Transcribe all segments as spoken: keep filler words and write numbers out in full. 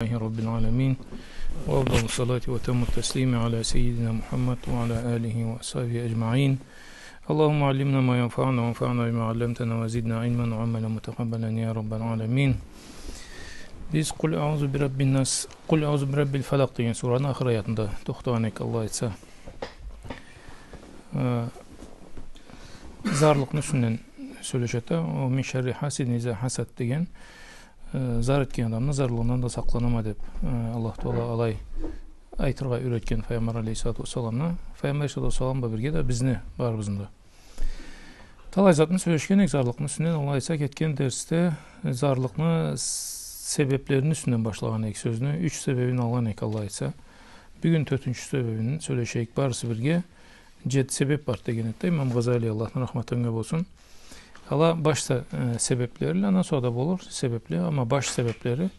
لله رب العالمين، وأفضل الصلاة وأتم التسليم على سيدنا محمد وعلى آله وأصحابه أجمعين. اللهم علمنا ما ينفعنا وانفعنا بما علمتنا وزدنا علما وعملا متقبلا يا رب العالمين. Биз «Къул аузу бираббин нас», «Къул аузу бираббил фалакъ» деген сураны ахыр аятында тохтагъан эдик, Аллах айтса. Э, зарлыкъны юсюнден сёлешеди. «Ва мин шарри хасидин иза хасад» деген, э, зар этген адамны зарлыгъындан да сакъланама деп, э, Аллах Таала алай айтыргъа юйретген Файгъамбар алейхиссалату уассаламны. Файгъамбар алейхиссалату уассалам бла бирге да бизни, барыбызны да. Талай затны сёлешген эдик зарлыкъны юсюнден, Аллах айтса, кетген дерсде зарлыкъны с-, себеплерини юсюнден башлагъан эдик сёзню. Юч себебин алгъан эдик, Аллах айтса. Бюгюн тёртюнчю себебин сёлешейик барысы бирге. Джети себеп бар деген эди да Имам Гъазали, Аллахны рахматы анга болсун. Ала баш се-, э, себеплери, андан сора да болур себепли, амма баш себеплери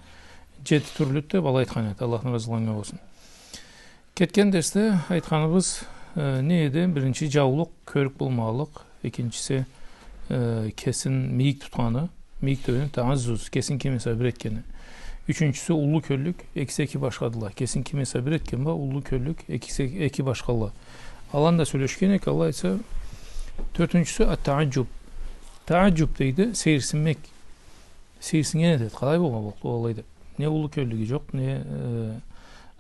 джети тюрлюдю деп алай айтхан эди, Аллахны разылыгъы анга болсун. Кетген дерсде айтханыбыз, э, не эди? Биринчи, джаулукъ, кёрюк болмагъанлыкъ. Экинчиси, э, кесин мийик тутханы, мийик тёгени, тааззуз, кесин ким эсе бир этгени. Ючюнчюсю, уллу кёллюк, экиси эки башхадыла. Кесин ким эсе бир этген бла уллу кёллюк, экиси эки башхадыла. Аланы да сёлешген эдик, Аллах айтса. Тёртюнчюсю, ат-тааджуб. Тааджуб дейди, сейирсинмек. Сейирсинген этеди, къалай болгъа боллукъду алай деп. Не уллу кёллюгю джокъ, не, э,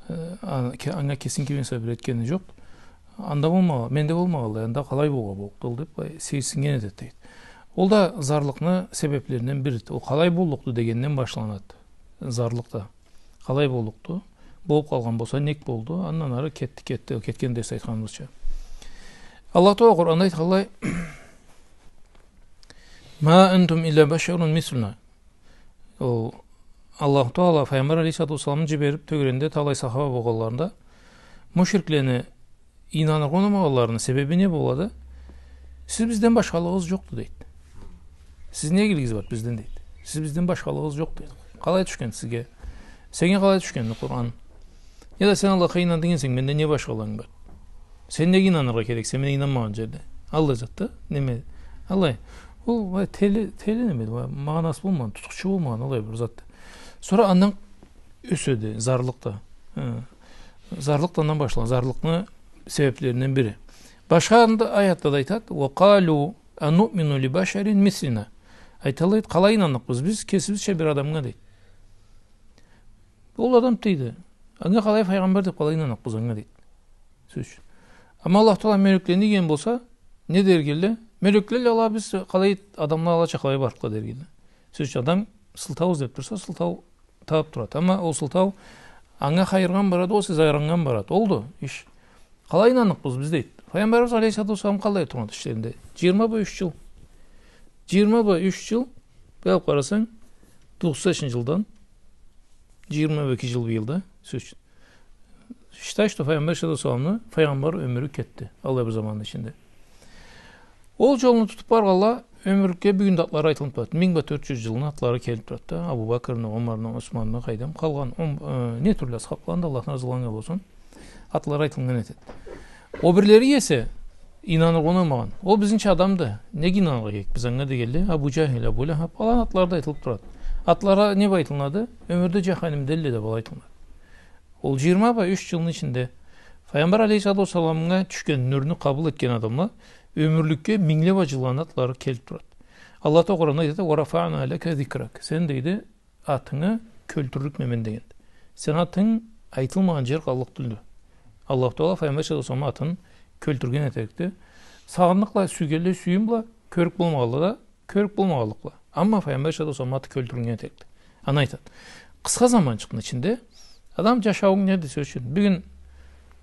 э, а-, ке-, анга кесин ким эсе бир этгени джокъ. Анда болмагъа-, менде болмагъанлай, анда къалай болгъа боллукъду ол деп, э, сейирсинген этеди дейди. Ол да зарлыкъны себеплеринден бириди. Ол къалай боллукъду дегенден башланады. Зарлыкъ да. Къалай боллукъду? Болуп къалгъан болса, нек болду? Андан ары кетди, кетди, кетген дерс айтханыбызча. Аллах Таала Къуранда айтханлай, «Ма антум илля башарун мислюна». Ол Аллаху Таала Файгъамбар алейхиссалату уассаламны джиберип, тёгерегинде талай сахаба болгъанларында, мушриклени ийнаныргъа унамагъанларыны себеби не болады? «Сиз бизден башхалыгъыгъыз джокъду», — дейди. «Сизни не игилигигиз бар бизден?» — дейди. «Сиз бизден башхалыгъыгъыз джокъ», — дейди. Къалай тюшген сизге? Сеннге къалай тюшгенди Къуран? Яда сен Аллахха ийнандынг эсенг, менде не башхалыгъынг бар? Сен неге ийнаныргъа керексе, мен ийнанмагъан джерде? Аллай зат да, неме, аллай. Ол, вай, тели, тели неме, вай, магъанасы болмагъан, тутхучу болмагъан, аллай бир зат да. Сора андан ёседи зарлыкъ да. Хы. Зарлыкъ да андан башла, зарлыкъны себеплеринден бири. Башха анда аятда да айтады, «Ва къалю ануъмину ли башарин мислина». Айталла эди, къалай ийнанныкъбыз биз кесибизча бир адамгъа, дейди. Ол адам, дейди, анга къалай файгъамбар деп къалай ийнанныкъбыз анга, дейди. Сёз ючюн. Амма Аллах Таала мёлеклени ийген болса, не дерик эдиле? Мёлекле ала биз къалай адамла алача къалай барлыкъла дерик эдиле. Сёз ючюн, адам сылтау излеп турса, сылтау табып турады. Амма ол сылтау анга хайыргъа барады, ол сёз айрангъа барады. Олду иш. Къалай ийнанныкъбыз биз, дейди. Файгъамбарыбыз алейхиссалату уассалам къалай тургъан ишлеринде? Джыйырма бла юч джыл. Джыйырма бла юч джыл, бир алып къарасанг, токъсан бешинчи джылдан, джыйырма бла эки джыл быйылда, сёз ючюн. Считай, что Файгъамбар алейхиссалату уассаламны файгъамбар ёмюрю кетди. Аллай бир заманны ичинде. Ол джолну тутуп баргъанла, ёмюрлюкге бюгюн да атлары айтылынып турады. Минг бла тёрт джюз джылны атлары келип турады да. Абу Бакрны, Умарны, Османны, къайдам, къалгъан, ум-, э, не тюрлю асхабланы да, Аллахны разылыгъы анга болсун, атлары айтылгъан этеди. Ол бирлери эсе ийнаныргъа унамагъан. Ол бизнича адамды. Неге ийнаныргъа керекбиз анга дегенле, Абу Джахил, Абу Лахаб, аланы атлары да айтылып турады. Атлары не бла айтылынады? Ёмюрде джаханимде эдиле деп алай айтылынады. Ол джыйырма бла юч джылны ичинде Файгъамбар алейхиссалату уассаламгъа тюшген нюрню къабыл этген адамла ёмюрлюкге мингле бла джылланы атлары келип турады. Аллах Таала Къуранда айтады, «Ва рафаъна лака зикрак». Сен, дейди, атынгы кёлтюрлюкме мен дегенди. Сен атынг айтылмагъан джер къаллыкъ тюлдю. Аллах Таала Файгъамбар алейхиссалату уассаламны атын кёлтюрген этерикди. Сагъынныкъла, сюйгенле сюйюн бла, кёрюк болмагъанла да кёрюк болмагъанлыкъла. Амма Файгъамбар алейхиссалату уассаламны аты кёлтюрюлген этерикди. Аны айтады. Къысха заманчыкъны ичинде адам джашауунг неди, сёз ючюн? Бюгюн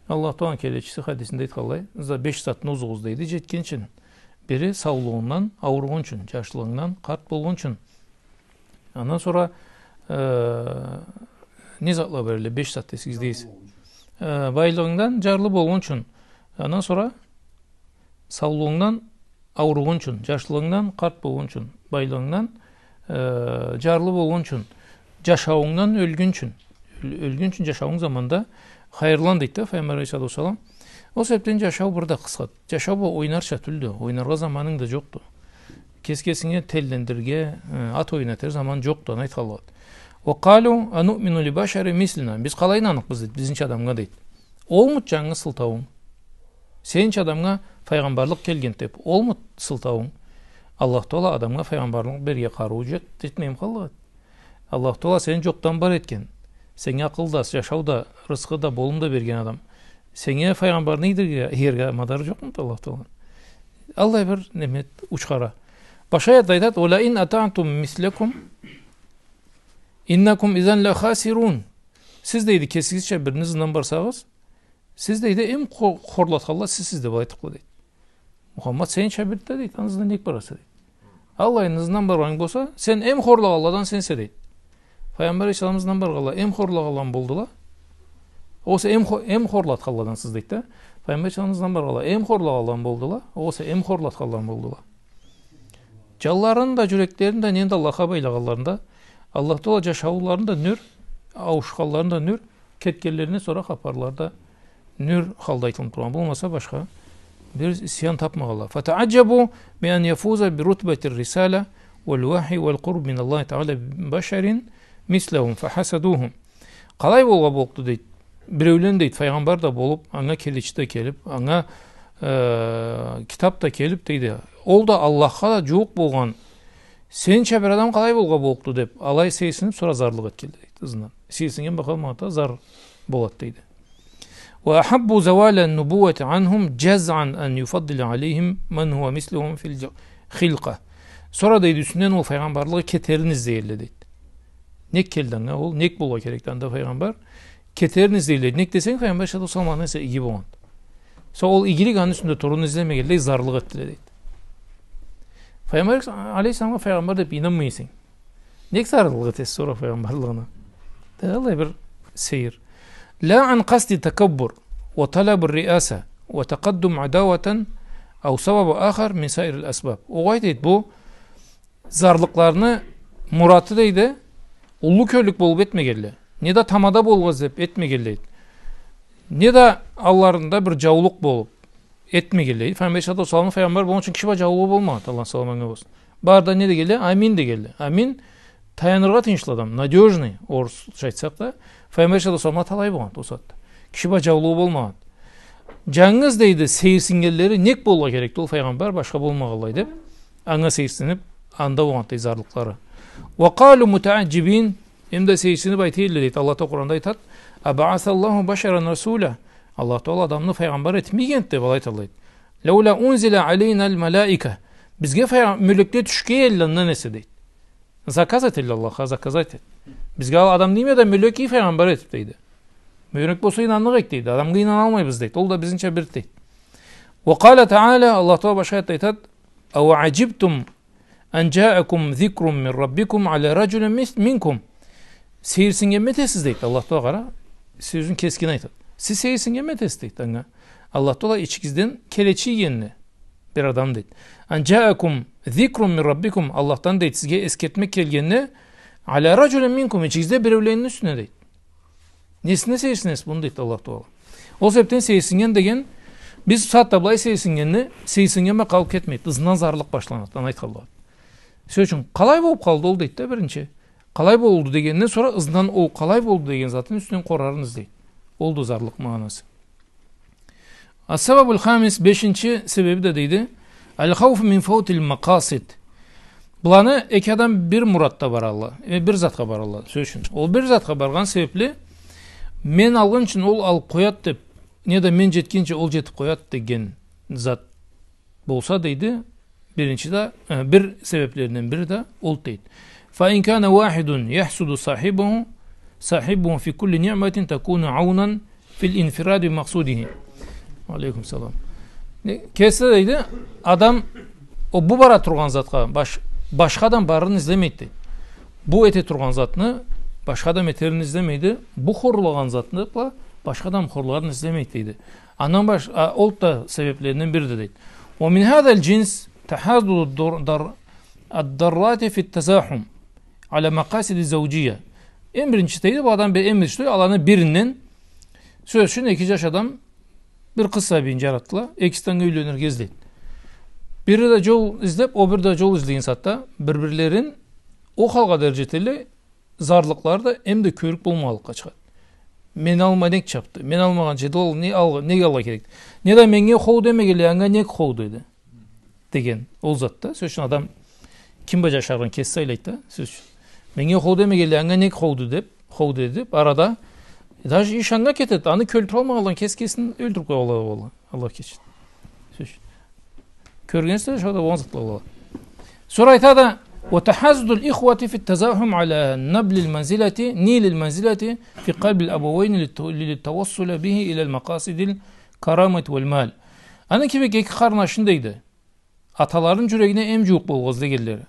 Аллах Тааланы келечиси хадисинде айтханлай, за беш затны узугъуз, дейди, джетгинчи. Бири саулугъунгдан, ауругъунчу, джашлыгъынгдан, къарт болгъунчу. Андан сора, э, не затла бар эдиле, беш зат десегиз дейсиз. Э, байлыгъынгдан, джарлы болгъунчу. Андан сора саулугъунгдан, ауругъунчу, джашлыгъынгдан, къарт болгъунчу, байлыгъынгдан, э, джарлы болгъунчу, джашауунгдан, ёлгюнчю. Ёл-, ёлгюнчю, джашауунг заманда хайырлан, дейди да Файгъамбар алейхиссалату уассалам. Ол себепден джашау бир да къысхады. Джашау бу ойнарча тюлдю, ойнаргъа заманынг да джокъду. Кес-кесинге теллендирирге, э, ат ойнатыр заман джокъду, аны айтханлай. وقالوا أنؤمن لبشر مثلنا. Биз къалай ийнаныкъбыз, дейди, бизнича адамгъа, дейди. Олмуду джангыз сылтауунг? Сенича адамгъа файгъамбарлыкъ келгенди деб, олмуду сылтауунг? Аллаху Таала адамгъа файгъамбарлыкъ берирге къарыуу джет-, джетмейми къаллыкъ эди? Аллаху Таала сени джокъдан бар этген. Сеннге акъыл да, джашау да, рызкъы да, болум да берген адам. Сеннге файгъамбарны ийдирирге, иерге мадары джокъмуду Аллаху Тааланы? Аллай бир неме учхара. Башха аятда айтады: ولئن أطعتم مثلهم إنكم إذا لخاسرون. Сиз, дейди, кесигизча бирини ызындан барсагъыз, сиз, дейди, эм хо-, хорлатханла сизсиз деб айтыкъла, дейди. Мухаммад, сенича бирди да, дейди, аны ызындан нек бараса, дейди. Аллайны ызындан баргъанынг болса, сен эм хорлагъанладан сенсе, дейди. Файгъамбар алейхиссаламны ызындан баргъанла эм хорлагъанладан болдула. Огъесе эм хо-, эм хорлатханладансыз, дейди да. Файгъамбар алейхиссаламны ызындан баргъанла эм хорлагъанладан болдула. Огъесе эм хорлатханладан болдула. Джанларын да, джюреклерин да, нени да Аллахха байлагъанларында, Аллах Таала джашауларында нюр, ауушханларында нюр, кетгенлеринден сора хапарларда нюр халда айтылыб тургъан. Болмаса башха бир зыян табмагъанла. فتعجبوا بأن يفوز برتبة الرسالة والوحي والقرب من الله تعالى ببشر مثلهم فحسدوهم. Къалай болгъа боллукъду, дейди. Биреулен, дейди, файгъамбар да болуб, анга келечи да келиб, анга, э, китаб да келиб, дейди. Ол да Аллахха да джууукъ болгъан сенича бир адам къалай болгъа боллукъду деб, алай сейирсиниб, сора зарлыкъ этгенле, дейди, ызындан. Сейирсинген бла къалмагъанды да, зар болады, дейди. وأحبوا زوال النبوة عنهم جزعا أن يفضل عليهم من هو مثلهم في الخلقة. Сора, дейди, юсюнден ол файгъамбарлыгъы кетерин излегенле, дейди. Нек келди анга ол, нек болгъа керекди анда файгъамбар? Кетерин излегенле. Нек десенг, файгъамбар алейхиссалату уассалам андан эсе иги болгъанды. Сора ол игилик аны юсюнде турурун излемегенлей, зарлыкъ этдиле, дейди. Файгъамбар алейхиссаламгъа файгъамбар деб ийнанмай эсенг, нек зарлыкъ этесе сора файгъамбарлыгъына? Да, аллай бир сейир. لا عن قصد تكبر وطلب الرئاسة وتقدم عداوة أو سبب آخر من سائر الأسباب. Огъай, дейди, бу зарлыкъларыны мураты, дейди, уллу кёллюк болуб этмегенле. Не да тамада болгъа излеб этмегенле, дейди. Не да алларында бир джаулукъ болуб этмегенле. Файгъамбар алейхиссалату уассаламны, файгъамбар болгъан ючюн киши бла джаулугъу болмагъанды, Аллахны саламы анга болсун. Бары да не дегенле? Амин дегенле. Амин, таяныргъа тыйыншлы адам, надёжный, орусча айтсакъ да, файгъамбар алейхиссалату уассаламгъа талай болгъанды ол сагъатда. Киши бла джаулугъу болмагъанды. Джангыз, дейди, сейирсиннгенлери нек болгъа керекди ол файгъамбар, башха болмагъанлай деб, анга сейирсиниб, анда болгъанды, дейди, зарлыкълары. وقالوا متعجبين, эм да сейирсиниб айта эдиле, дейди, Аллах Таала Къуранда айтады: أبعث الله بشرا رسولا. Аллах Таала адамны файгъамбар этмегенди деб алай айталла, дейди. لولا أنزل علينا الملائكة. Бизге файгъам-, мёлекле тюшген эдиле андан эсе, дейди. Заказ эте эдиле Аллахха, заказать эт. Бизге ал-, адам ийме да, мёлек ий, файгъамбар этиб, дейди. Мёлек болса, ийнанныкъ эдик, дейди. Адамгъа ийнаналмайбыз, дейди. Ол да бизнича бир, дейди. وقال تعالى, Аллах Таала башха аятда айтады: أوعجبتم أن جاءكم ذكر من ربكم على رجل مس-، منكم. Сейирсиннгенми этесиз, дейди. Аллах Таала, къара, сёзюн кескин айтады. Сиз сейирсиннгенми этесиз, дейди, анга. Аллах Таала ичигизден келечи ийгенине, бир адам, дейди. أن جاءكم ذكر من ربكم, Аллахдан, дейди, сизге эсгертмек келгенине, على رجل منكم, ичигизде биреуленни юсюне, дейди. Несине сейирсинесиз муну, дейди Аллах Таала. Ол себебден сейирсиннген деген, биз бусагъатда былай сейирсиннгенни, сейирсиннген бла къалыб кетмейди. Ызындан зарлыкъ башланады, аны айтханлагъа. Сёз ючюн, къалай болуб къалды ол, дейди да, биринчи. Къалай болду дегенден сора, ызындан ол къалай болду деген затны юсюнден къорарын излейди. Ол да зарлыкъ магъанасы. السبب الخامس, бешинчи себеби да, дейди, الخوف من فوت المقاصد. Быланы эки адам бир муратда баралла, э, бир затха баралла, сёз ючюн. Ол бир затха баргъан себебли, мен алгъынчын ол алыб къояд деб, не да мен джетгинчи ол джетиб къояд деген зат болса, дейди, биринчи да, э, бир себеблеринден бири да ол, дейди. فإن كان واحد يحسد صاحبه، صاحبه في كل نعمة تكون عونا في الانفراد بمقصوده. Алейкум салам. Не, кеси, дейди, адам, ол бу бара тургъан затха, баш-, башха адам барырын излемейди, дейди. Бу эте тургъан затны башха адам этерин излемейди. Бу хорлагъан затны бла башха адам хорларын излемейди, дейди. Андан баш-, а, ол да себеблеринден бириди, дейди. ومن هذا الجنس تحاسد الضر-، ضر-، الضارات في التزاحم على مقاصد زوجية. Эм биринчи, дейди, бу адам бе-, эм биринчи, аланы биринден, сёз ючюн, эки джаш адам бир къыз сабийин джаратдыла, экиси да анга юйленирге излейди. Бири да джол излеб, ол бири да джол излеген сагъатда бир-бирлерин ол халгъа дери джетелле, зарлыкълары да эм да кёрюк болмагъанлыкъгъа чыгъады. Мени аллыма нек чапды? Мен алмагъанча да ол не алгъа, нек алгъа керекди? Не да меннге хоу демегенлей, анга нек хоу деди? Деген. Ол затда, сёз ючюн, адам ким бла джашарыгъын кеси сайлайды да, сёз ючюн. Меннге хоу демегенлей, анга нек хоуду деп, хоу деди деп, арада, даже иш анга кетеди, аны кёлтюралмагъанлыкъгъа кеси кесин ёлтюрюп къоялла, Аллах кечсин. Сёз ючюн. Кёргенсиз да, шо да болгъан затла бола. Сора айтады: وتحاسد الإخوة في التزاحم على نبل المنزلة، نيل المنزلة في قلب الأبوين للت-، للتوصل به إلى المقاصد الكرامة والمال. Аны кибик эки къарнашны, дейди, аталарыны джюрегине эм джууукъ болургъа излегенлери,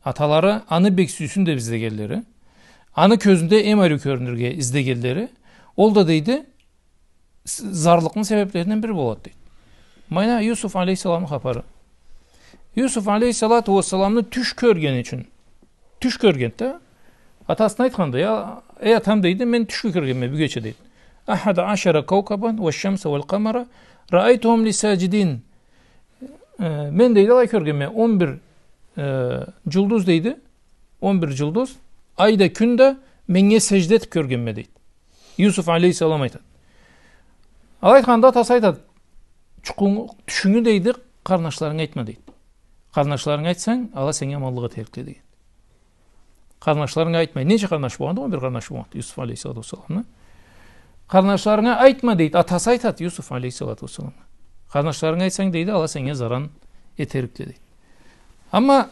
аталары аны бек сюйсюн деп излегенлери, аны кёзюнде эм ариу кёрюнюрге излегенлери, ол да, дейди, с-, зарлыкъны себеплеринден бири болады, дейди. Мына Юсуф алейхиссаламны хапары. Юсуф алейхиссалату уассаламны тюш кёргени ючюн, тюш кёргенди да, атасына айтханды: «Я, эй атам, — дейди, — мен тюшде кёргенме бюгече, — дейди. — أحد عشر كوكبا والشمس والقمر رأيتهم لي ساجدين». Э, мен, дейди, алай кёргенме, он бир, э, джулдуз, дейди, он бир джулдуз, ай да, кюн да меннге сежде этип кёргенме, дейди. Юсуф алейхиссалам айтады. Алай айтханда атасы айтады: «Джукъунгу, тюшюнгю, — дейди, — къарнашларынга айтма», — дейди. «Къарнашларынга айтсанг, ала сеннге аманлыкъ этерикле», — деген. Къарнашларынга айтмай. Ненча къарнаш болгъанды? Он бир къарнаш болгъанды Юсуф алейхиссалату уассаламны. «Къарнашларынга айтма», — дейди. Атасы айтады Юсуф алейхиссалату уассаламгъа. «Къарнашларынга айтсанг, — дейди, — ала сеннге заран этерикле», — дейди. Амма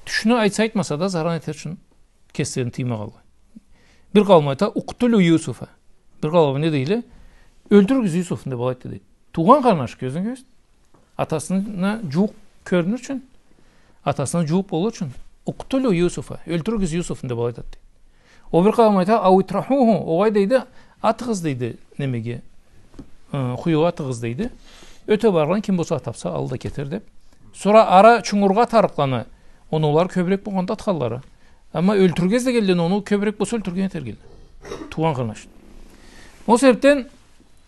тюшню айтса, айтмаса да, заран этер ючюн кеслерин тыймагъанлай. Бир къауум айта: «اقتلوا يوسف». Бир къауум не дейле? «Ёлтюрюгюз Юсуфну», — деп алай айтды, дейди. Туугъан къарнаш, кёзюнге кёз. Атасына джууукъ кёрюнюр ючюн, атасына джууукъ болур ючюн. «اقتلوا يوسف», «Ёлтюрюгюз Юсуфну», — деп алай айтады, дейди. Ол бир къауум айта: «أو اطرحوه», огъай, дейди, атыгъыз, дейди, немеге, э, къуюгъа атыгъыз, дейди. Ёте баргъан ким болса тапса, алыр да кетер, деп. Сора ара чунгургъа атарыкъланы, оноулары кёбюрек болгъанды атханлары. Амма ёлтюрюрге излегенлени оноу кёбюрек болса, ёлтюрген этерикди. Туугъан къарнаш. Ол себепден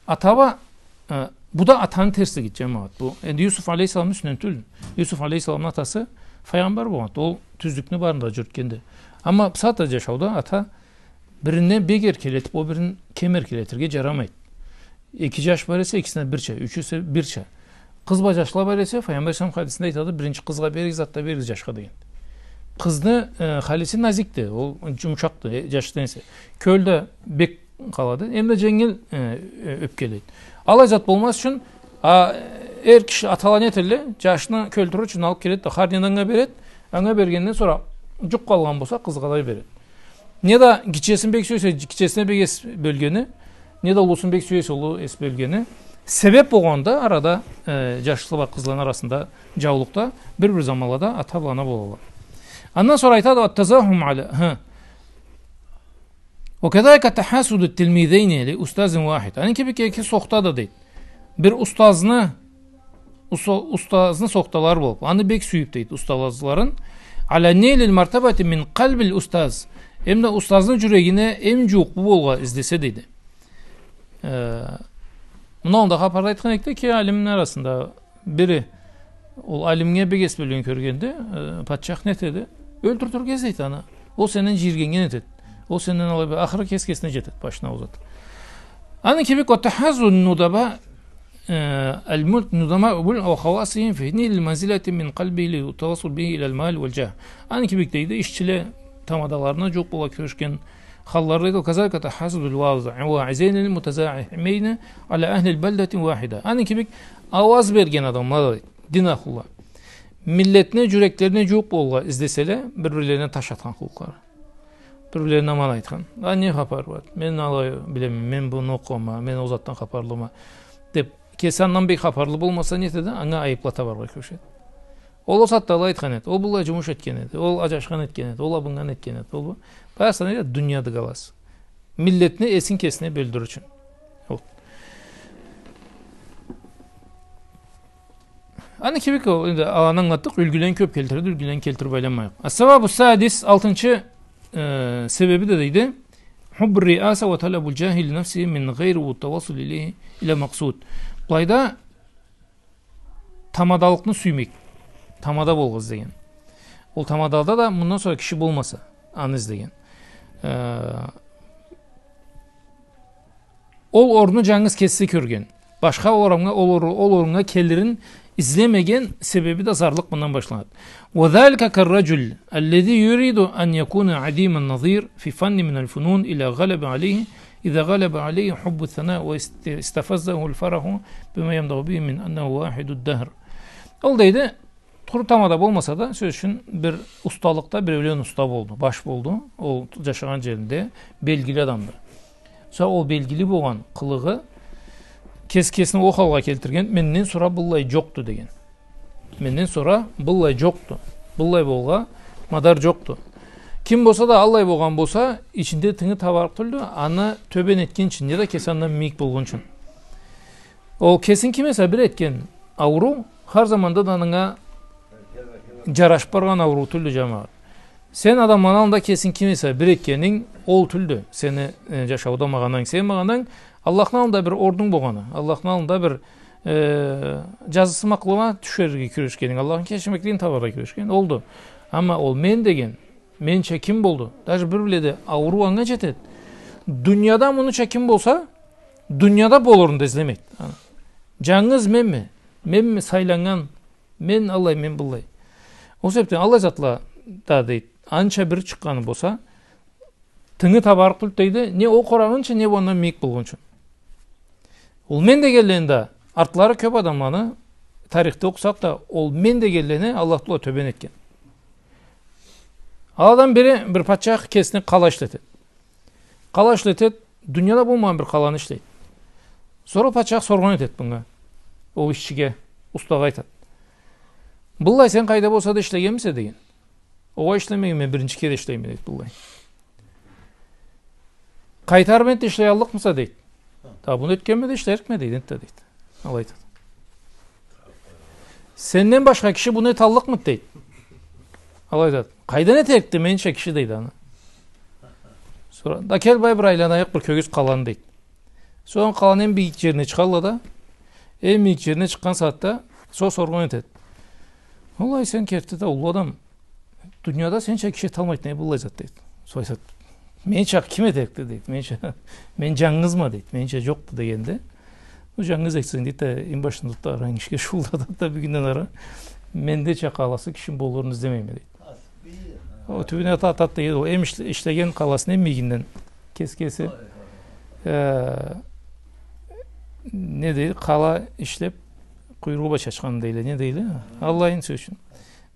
ата бла, э, бу да атаны терслигиди, джамагъат. Бу энди Юсуф алейхиссаламны юсюнден тюл. Юсуф алейхиссаламны атасы файгъамбар болгъанды. Ол тюзлюкню барында джюрютгенди. Амма бусагъатда джашауда ата бирине бек эркелетип, ол бирин кем эркелетирге джарамайды. Эки джаш бар эсе, экисине бирча, юч эсе бирча. Къыз бла джашла бар эсе, Файгъамбар алейхиссалам хадисинде айтады, биринчи къызгъа беригиз, затда беригиз джашха, деген. Къызны, э, халиси назикди, ол джумушакъды, э, джашдан эсе. Кёлю да бек къалады, эм да дженгил, э, э, ёпкелейди. Алай зат болмаз ючюн, а, эр киши, атала не этелле, джашны кёлтюрюр ючюн алып келеди да, хар неда анга береди, анга бергенден сора джукъ къалгъан болса, къызгъа да береди. Неда гитчесин бек сюйсе, гитчесине бек эс бёлгени, неда уллусун бек сюйсе, уллу эс бёлгени. Себеп болгъанда арада, э, джашла бла къызланы арасында джаулукъда бир-бир заманлада ата бла ана болалла. Андан сора айтады, التزاحم على، хы. وكذلك تحاسد التلميذين لأستاذ واحد. Аны кибик эки сохта да, дейди. Бир устазны, усо-, устазны сохталары болуп, аны бек сюйюп, дейди, устазларын. على نيل المرتبة من قلب الأستاذ. Эм да устазны джюрегине эм джууукъ болургъа излесе, дейди. Э, муну аллында хапарда айтхан эдик да, эки алимни арасында бири ол алимге бек эс бёлген кёргенде, э, патчах не этеди? Ёлтюртюрге излейди аны. Ол сенден джийиргеннген этеди. Ол сенден алай бир, ахыры кес-кесине джетеди, башына ол зат. Аны кибик, وتحاسد الندباء، э, الملك، الندماء بل وخواصهم في نيل المنزلة من قلبه للتوصل به إلى المال والجاه. Аны кибик, дейди, ишчиле тамадаларына джууукъ болургъа кюрешген халлары, дейди. وكذلك تحاسد الواعظ-، الواعظين المتزاحمين على أهل بلدة واحدة. Аны кибик ауаз берген адамла да, дейди, дин ахлула, миллетни джюреклерине джууукъ болургъа излеселе, бир-бирлерине таш атхан къуллукълары. Бир-бирлерине аман айтхан. А, не хапар бар? Мен алай билеме, мен муну окъугъанма, мен ол затдан хапарлыма, деп, кеси андан бек хапарлы болмаса, не этеди? Анга айыпла табаргъа кюрешеди. Ол, ол сагъатда алай айтхан эди, ол быллай джумуш этген эди, ол аджашхан этген эди, ол абыннган этген эди, ол бу. Баягъысын айтады, дуния дыгалас. Миллетни эсин кесине бёлдюрюр ючюн. Вот. Аны кибик ол, энди аланы ангылатдыкъ, юлгюлени кёп келтиреди, юлгюлени келтирип айланмайыкъ. السبب السادس, алтынчы, э, себеби да, дейди, حب الرئاسة وطلب الجاه لنفسه من غير التوصل إليه إلى مقصود. Былайда тамадалыкъны сюймек. Тамада болургъа излеген. Ол тамадада да мындан сора киши болмаса, аны излеген. Э, ол орунну джангыз кеси кёрген. Башха ол орамгъа, ол ору-, ол оруннга келирин излемеген себеби да зарлыкъ мындан башланады. وذلك كالرجل الذي يريد أن يكون عديم النظير في فن من الفنون إذا غلب عليه، إذا غلب عليه حب الثناء واست-، استفزه الفرح بما يمدح به من أنه واحد الدهر. Ол дейди, Къуру тамада болмаса да, сёз ючюн, бир усталыкъда биреулен уста болду, баш болду. Ол джашагъан джеринде белгили адамды. Сора ол белгили болгъан къылыгъы кес-, кесин ол халгъа келтирген, менден сора быллай джокъду деген. Менден сора быллай джокъду. Быллай болгъа мадар джокъду. Ким болса да аллай болгъан болса, ичинде тынгы табарыкъ тюлдю, аны тёбен этген ючюн, неда кеси андан мийик болгъан ючюн. Ол кесин ким эсе бир этген ауруу, хар заманда да анга джарашыб баргъан ауруу тюлдю, джамагъат. Сен адамланы аллында кесин ким эсе бир этгенинг, ол тюлдю. Сени, э, джашауда магъананг, сен магъананг, Аллахны аллында бир ордунг болгъаны, Аллахны аллында бир, э, джазыкъсымакълыгъынга тюшерге кюрешгенинг, Аллахны кечмеклигин табаргъа кюрешген, олду. Амма ол мен деген, менча ким болду? Даже бир биле да ауруу анга джетеди. Дунияда мунуча ким болса, дунияда болурун да излемейди. Джангыз менме, менме сайланнган, мен аллай, мен быллай. Ол себебден аллай затла да, дейди, анча бир чыкъгъаны болса, тынгы табарыкъ тюлдю, дейди, не ол къорагъынчы, не бу андан мийик болгъунчу. Ол мен дегенлени да, артлары кёб адамланы, тарихде окъусакъ да, ол мен дегенлени Аллах Тагъала тёбен этген. Ал адам бири, бир патчах кесине къала ишлетеди. Къала ишлетеди, дунияда болмагъан бир къаланы ишлейди. Сора патчах соргъан этеди мынга, ол ишчиге, устагъа айтады. Быллай сен къайда болса да ишлегенмисе деген. Огъай, ишлемегенме, биринчи кере ишлейме, дейди, быллай. Къайтарыб энтда ишлеяллыкъмыса, дейди. Да, буну этгенме да ишлерикме, дейди, энтда, дейди. Алай айтады. Сенден башха киши буну эталлыкъмыды, дейди. Алай айтады. Къайдан этерикди менча киши, дейди, аны. Сора, да кел, былай бир айланайыкъ бир кёгюз къаланы, дейди. Сора къаланы эм бийик джерине чыгъалла да, эм бийик джерине чыкъгъан сагъатда сора соргъан этеди. Аллай, сен керти да уллу адам. Дунияда сенча киши эталмайды, не быллай зат, дейди. Сора айтады. Менча ким этерикди, дейди. Менча, мен джангызма, дейди. Менча джокъду дегенде. Бу джангыз этсенг, дейди да, эм башында да, раньше шулда да, бюгюнден ары мендеча къаласы кишим болурун излемейме, дейди. Ол тюбюне ата-, атады, дейди, ол эм ишле-, ишлеген къаласыны эм бийигинден кес-, кеси, э, не дейди, къала ишлеб, къуйругъу бла чачхан дейле, не дейле? Аллайын, сёз ючюн.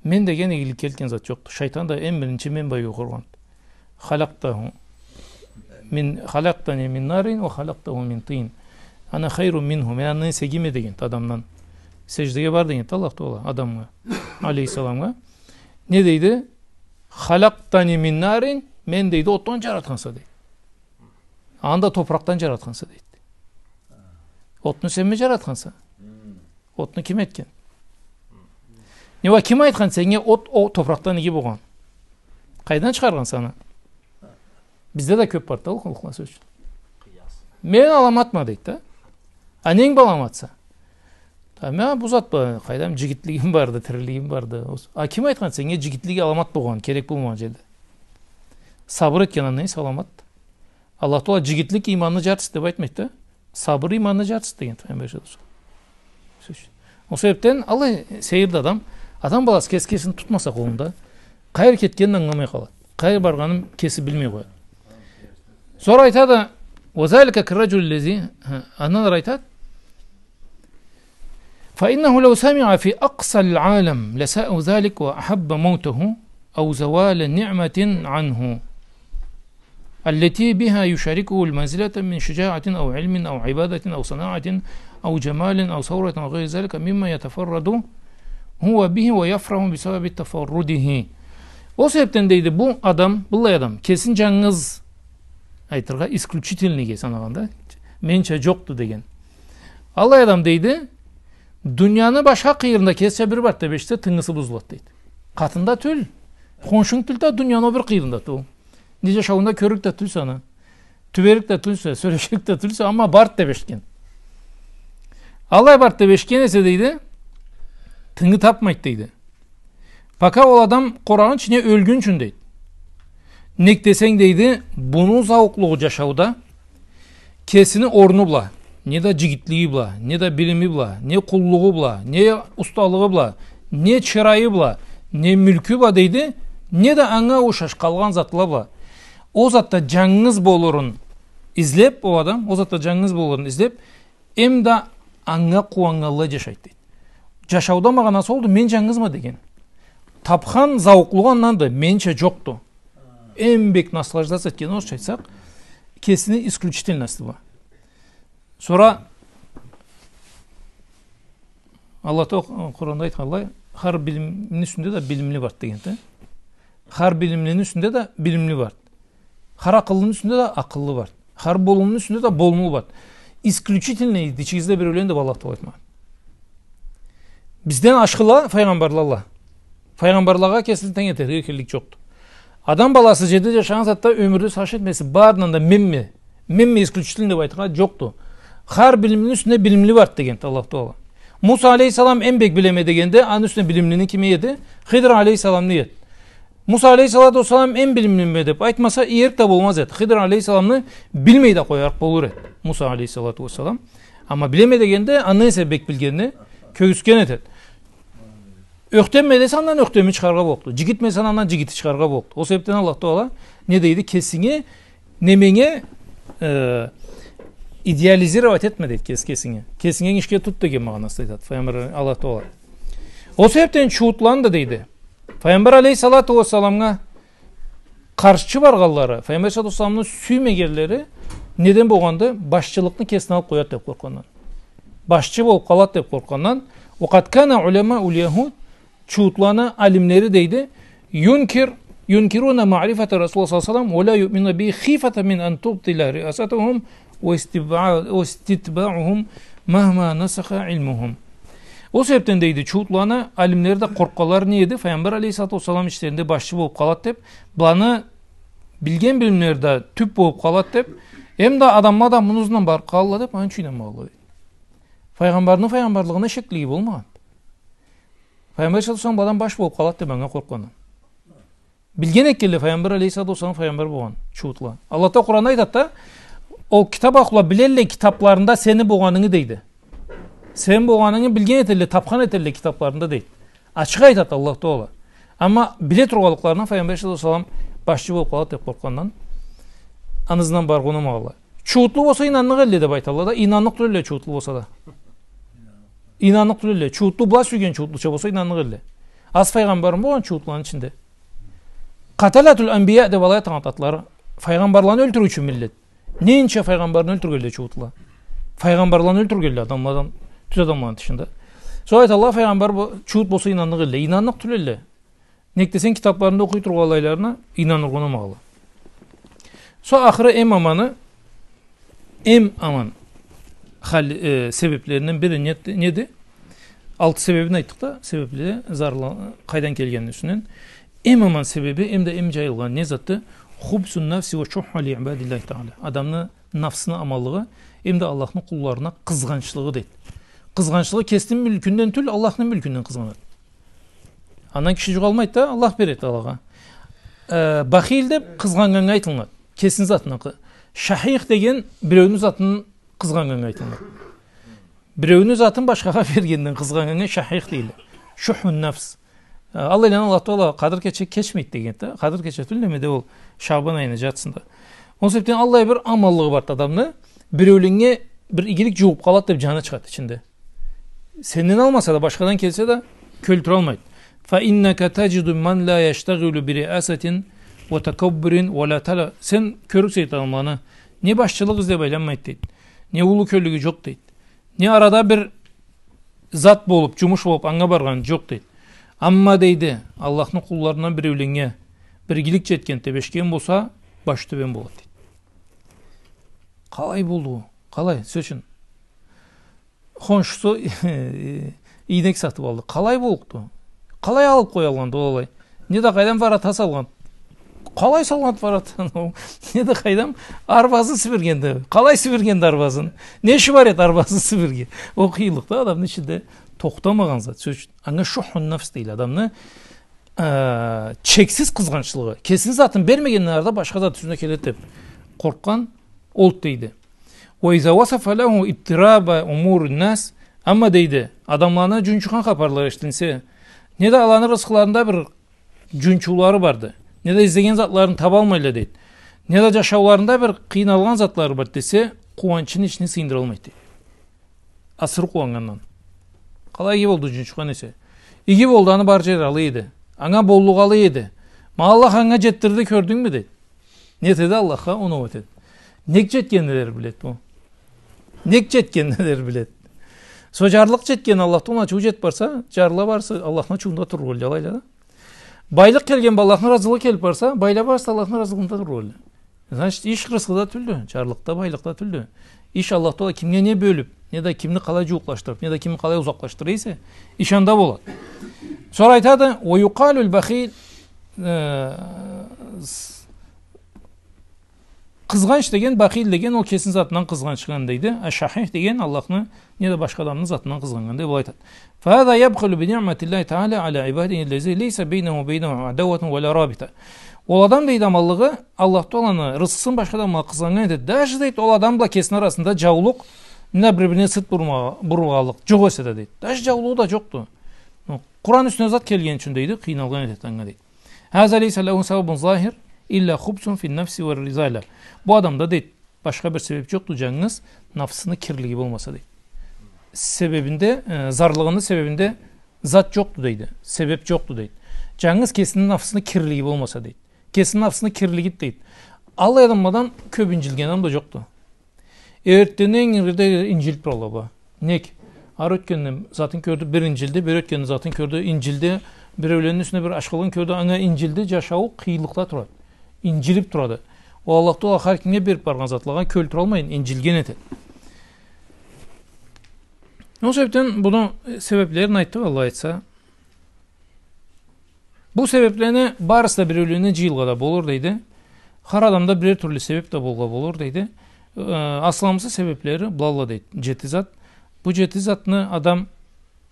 Мен деген игиликге элтген зат джокъду. Шайтан да эм биринчи мен бла юхургъан. خلقته من، خلقتني من نار وخلقته من طين. أنا خير منه. Мен андан эсе игиме деген адамдан. Сеждеге бар деген Аллах Тагъала адамгъа, алейхиссаламгъа. Не дейди? خلقتني من نار, мен, дейди, отдан джаратханса, дейди. Аны да топуракъдан джаратханса, дейди. Отну сенми джаратханса? Отну ким этген? Не уа, ким айтхан сеннге от, о, топуракъдан иги болгъан? Къайдан чыгъаргъанса аны? Бизде да кёб барды ол къылыкъла, сёз ючюн. Мен аламатма, дейди да. А ненг бла аламатса? Да, мен бу зат бла, къайдам, джигитлигим барды, тирилигим барды. Ос-, а ким айтхан сеннге джигитлик аламат болгъан, керек болмагъан джерде? Сабыр этген андан эсе аламат. Аллах Тагъала джигитлик иманны джартысы деб айтмайды да. Сабыр иманны джартысы деген Пайгъамбар саллаллаху алейхи ва саллам. Сёз ючюн. Ол себебден аллай сейирди адам, адам баласы кеси кесин тутмаса къолунда, къайры кетгенин ангыламай къалады. Къайры баргъанын кеси билмей къояды. Сора айтады, وذلك كالرجل الذي, ха, андан ары айтады, فإنه لو سمع في أقصى العالم لساء ذلك وأحب موته أو زوال نعمة عنه التي بها يشاركه المنزلة من شجاعة أو علم أو عبادة أو صناعة أو جمال أو ثروة أو غير ذلك مما يتفرد هو به ويفرح بسبب تفرده. Ол себебден, дейди, бу адам, быллай адам, кесин джангыз, айтыргъа, исключительныйге санагъанда, менча джокъду деген. Аллай адам, дейди, дунияны башха къыйырында кесича бир барды деб эшитсе, тынгысы бузулады, дейди. Къатында тюл, хоншунг тюл да, дунияны ол бир къыйырында тюл. Не джашауунда кёрлюк да тюлсе аны. Тюберик да тюлсе, сёлеширик да тюлсе, амма барды деб эшитген. Аллай барды деб эшитген эсе, дейди, тынгы табмайды, дейди. Пока ол адам къорагъынчы, не ёлгюнчюн, дейди. Нек десенг, дейди, буну зауукълугъу джашауда кесини орну бла, не да джигитлиги бла, не да билими бла, не къуллугъу бла, не усталыгъы бла, не чырайы бла, не мюлкю бла, дейди, не да анга ушаш къалгъан затла бла. Ол затда джангыз болурун излеб, ол адам ол затда джангыз болурун излеб, эм да анга къууаннганлай джашайды, дейди. Джашауда магъанасы олду, мен джангызма деген. Табхан зауукълугъу анданды, менича джокъду. Эм бек наслаждаться этгени, орусча айтсакъ, кесини исключительности бла. Сора Аллах Таа-, Къуранда айтханлай, хар билимни юсюнде да билимли барды дегенди. Хар билимлини юсюнде да билимли барды. Хар акъыллыны юсюнде да акъыллы барды. Хар болумлуну юсюнде да болумлу барды. Исключительный ичигизде биреулен деб Аллах Тааля айтмагъан. Бизден ашхыла файгъамбарладыла. Файгъамбарлагъа кесин тенг этерге эркинлик джокъду. Адам баласы джерде джашагъан сагъатда ёмюрде сагъыш этмеси, барындан да менме, менме исключительный деб айтыргъа джокъду. Хар билимлини юсюнде билимли барды дегенди Аллах Тааля. Муса алейхиссалам эм бек билеме дегенде, аны юсюнде билимлини кими эди? Хидр алейхиссаламны эди. Муса алейхиссалату уассалам эм билимлиме деб айтмаса, иерик да болмаз эди. Хидр алейхиссаламны билмей да къоярыкъ болур эди Муса алейхиссалату уассалам. Амма билеме дегенде, андан эсе бек билгенни кёргюзтген этеди. Ёхтемме десе, андан ёхтеми чыгъаргъа боллукъду. Джигитме десе, андан джигити чыгъаргъа боллукъду. Ол себебден Аллах Тааля не дейди? Кесинге, неменге, э, идеализировать этме дейди кес-, кесинге. Кесинге энгишге тут деген магъанасында айтады Файгъамбар Аллах Тааля. Ол себебден чууутланы да дейди, Файгъамбар алейхиссалату уассаламгъа къаршчы баргъанлары, Файгъамбар саллаллаху алейхи уа салламны сюймегенлери неден болгъанды? Башчылыкъны кесине алыб къояды деб къоркъгъандан. Башчы болуб къалады деб къоркъгъандан. وقد كان علماء اليهود, чууутланы алимлери дейди, ينكر، ينكرون معرفة رسول الله صلى الله عليه وسلم ولا يؤمنون به خيفة من أن تبطل رئاستهم واستتباع-، واستتباعهم مهما نسخ علمهم. Ол себебден дейди, чууутланы алимлери да къоркъгъанлары не эди? Файгъамбар алейхиссалату уассалам ичлеринде башчы болуб къалады деб, быланы билген билимлери да тюб болуб къалады деб, эм да адамла да муну ызындан барыб къалалла деб, аны ючюн ийнанмагъанла дейди. Файгъамбарны файгъамбарлыгъына шеклиги болмагъан. Файгъамбар саллаллаху алейхи уа саллам бу адам баш болуб къалады деб анга къоркъгъандан. Билген экенле Файгъамбар алейхиссалату уассалам файгъамбар болгъанын чууутланы. Аллах Тааля Къуранда айтады да, ол китаб ахлула билелле китабларында сени болгъанынгы дейди. Сени болгъанынгы билген этелле, табхан этелле китабларында дейди. Ачыкъ айтады Аллах Тааля. Амма биле тургъанлыкъларына Файгъамбар саллаллаху алейхи уа саллам башчы болуб къалады деб къоркъгъандан, аны ызындан барыб унамагъанла. Чууутлу болса ийнанныкъ элле деб айталла да, ийнанныкъ тюлелле чууутлу болса да. Ийнанныкъ тюлелле. Чууутлу, бла сюйген чууутлуча болса ийнанныкъ элле. Аз файгъамбармы болгъан чууутланы ичинде? قتلة الأنبياء деб алай аталгъан атлары. Файгъамбарланы ёлтюрюучю миллет. Ненча файгъамбарны ёлтюргенле чууутлула. Файгъамбарланы ёлтюргенле адамладан, тюз адамланы тышында. Сора айталла, файгъамбар бо-, чуут болса ийнанныкъ элле. Ийнанныкъ тюлелле. Нек десенг, китабларында окъуй тургъанлайларына ийнаныргъа унамагъанла. Сора ахыры эм аманы, эм аман хал-, э, себеблеринден бири не-, неди? Алты себебин айтдыкъ да, себебли зарла-, къайдан келгенини юсюнден. Эм аман себеби, эм да эм джайылгъан не затды? خبث النفس وشح لعباد الله تعالى. Адамны нафсыны аманлыгъы, эм да Аллахны къулларына къызгъанчлыгъы дейди. Къызгъанчлыгъы кесини мюлкюнден тюл, Аллахны мюлкюнден къызгъанады. Андан киши джукъ алмайды да, Аллах береди алагъа. Э, бахил деб къызгъаннганнга айтылынады. Кесини затына къы-, шахих деген биреуню затын къызгъаннганнга айтылынады. Биреуню затын башхагъа бергенден къызгъаннганнга шахих дейле. شح النفس. Э, аллайланы Аллах Тааля Къадыр кече кечмейди дегенди да. Къадыр кече тюл, неме да ол, Шагъбан айыны джартысында. Ол себебден аллай бир аманлыгъы барды адамны, биреуленнге бир игилик джуууб къалады деб джаны чыгъады ичинде. Сенден алмаса да, башхадан келсе да, кёлтюралмайды. فإنك تجد من لا يشتغل برياسة وتكبر ولا تلا. Сен кёрюрсе адамланы, не башчылыкъ излеб айланмайды дейди, не уллу кёллюгю джокъ дейди, не арада бир зат болуб, джумуш болуб, анга баргъаны джокъ дейди. Амма дейди, Аллахны къулларындан биреуленнге бир игилик джетген, тебешген болса, башы тёбен болады дейди. Къалай болду? Къалай? Сёз ючюн, хоншусу ийнек сатыб алды. Къалай боллукъду? Къалай алыб къоялгъанды ол алай? Не да къайдам, ворота салгъан. Къалай салгъанды ворота? Не да къайдам, арбазын сибиргенди. Къалай сибиргенди арбазын? Не иши бар эди арбазын сибирирге? Ол къыйынлыкъда адамны ичинде тохтамагъан зат. Сёз ючюн, анга шуххун нафс дейле адамны. э, чексиз къызгъанчлыгъы, кесини затын бермегенден ары да башха зат юсюне келеди деб къоркъгъан олду, дейди. وإذا وصف له اضطراب أمور الناس, амма, дейди, адамланы джунчугъан хапарлары эшитилсе, неда аланы рысхыларында бир джунчуулары барды, неда излеген затларын табалмайла, дейди, неда джашауларында бир къыйналгъан затлары барды десе, къууанчын ичине сыйындыралмайды, дейди. Асыры къууаннгандан. Къалай иги болду джунчугъан эсе. Иги болду, аны бар джери алай эди. Анга боллукъ алай эди. Ма Аллах анга джетдирди, кёрдюнгмю, дейди. Не этеди Аллахха, оноу этеди. Нек джетгенни дери биледи бу. Нек джетгенни дери биледи. Сора джарлыкъ джетген Аллахдан ачыуу джетиб барса, джарла барысы Аллахны ачыуунда турлукъ, алайла да. Байлыкъ келген бла Аллахны разылыгъы келиб барса, байла барысы Аллахны разылыгъында турлукъ. Значит, иш рысхыда тюлдю, джарлыкъда, байлыкъда тюлдю. Иш Аллах Тагъала кимге не бёлюб, неда кимни къалай джууукълашдырыб, неда кимни къалай узакълашдыра эсе, иш анда болады. Сора айтады, ويقال البخيل, э, с-, къызгъанч деген, бахил деген, ол кесини затындан къызгъанчхан, дейди. الشحيح деген Аллахны неда башха адамны затындан къызгъаннганды, былай айтады. فهذا يبخل بنعمة الله تعالى على عباده الذي ليس بينه وبينه عداوة ولا رابطة. Ол адам, дейди, аманлыгъы, Аллах Тагъаланы рысхысын башха адамгъа къызгъаннга этеди. Даже, дейди, ол адам бла кесини арасында джаулукъ, неда бир-бирине сырт бурма-, бургъанлыкъ джокъ эсе да, дейди. Даже джаулугъу да джокъду. Къуран юсюне зат келгени ючюн, дейди, къыйналгъан этеди анга, дейди. هذا ليس له سبب ظاهر إلا خبث في النفس والرذالة. Бу адамда, дейди, башха бир себеб джокъду, джангыз нафсыны кирлиги болмаса, дейди. Себебинде, э, зарлыгъыны себебинде зат джокъду, дейди. Себеб джокъду, дейди. Джангыз кесини нафсыны кирлиги болмаса, дейди. Кесини нафсыны кирлиги, дейди. Аллай адамладан кёб инджилген адам да джокъду. Эртденден ингирде инджилиб туралла бу. Нек? Ары ётгенни затын кёрдю, бир инджилди, бери ётгенни затын кёрдю, инджилди, биреуленни юсюне бир ашхылыгъын кёрдю, анга инджилди, джашауу къыйынлыкъда турады. Инджилиб турады. Ол Аллах Тагъала хар кимге бериб баргъан затлагъа кёлтюралмайын, инджилген этеди. Ол себебден муну себеблерин айтдыкъ, Аллах айтса. Бу себеблени барысы да биреулерине джыйылгъа да болур, дейди. Хар адамда бирер тюрлю себеб да болгъа болур, дейди. Э, асламысы себеблери былалла, дейди. Джети зат. Бу джети затны адам,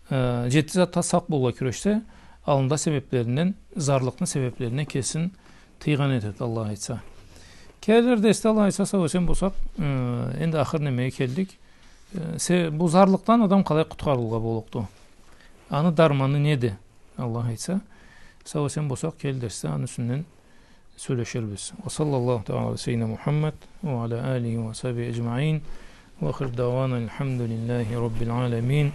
э, джети затха сакъ болгъа кюрешсе, аллында себеблеринден, зарлыкъны себеблеринден кесин тыйгъан этеди, Аллах айтса. Келир дерсде, Аллах айтса, сау-эсен болсакъ, э, энди ахыр немеге келдик. Э, се-, бу зарлыкъдан адам къалай къутхарылгъа боллукъду? Аны дарманы неди? Аллах айтса, сау-эсен болсакъ, келир дерсде аны юсюнден сёлеширбиз. وصلى الله تعالى على سيدنا محمد وعلى آله وصحبه أجمعين. وآخر دعوانا الحمد لله رب العالمين.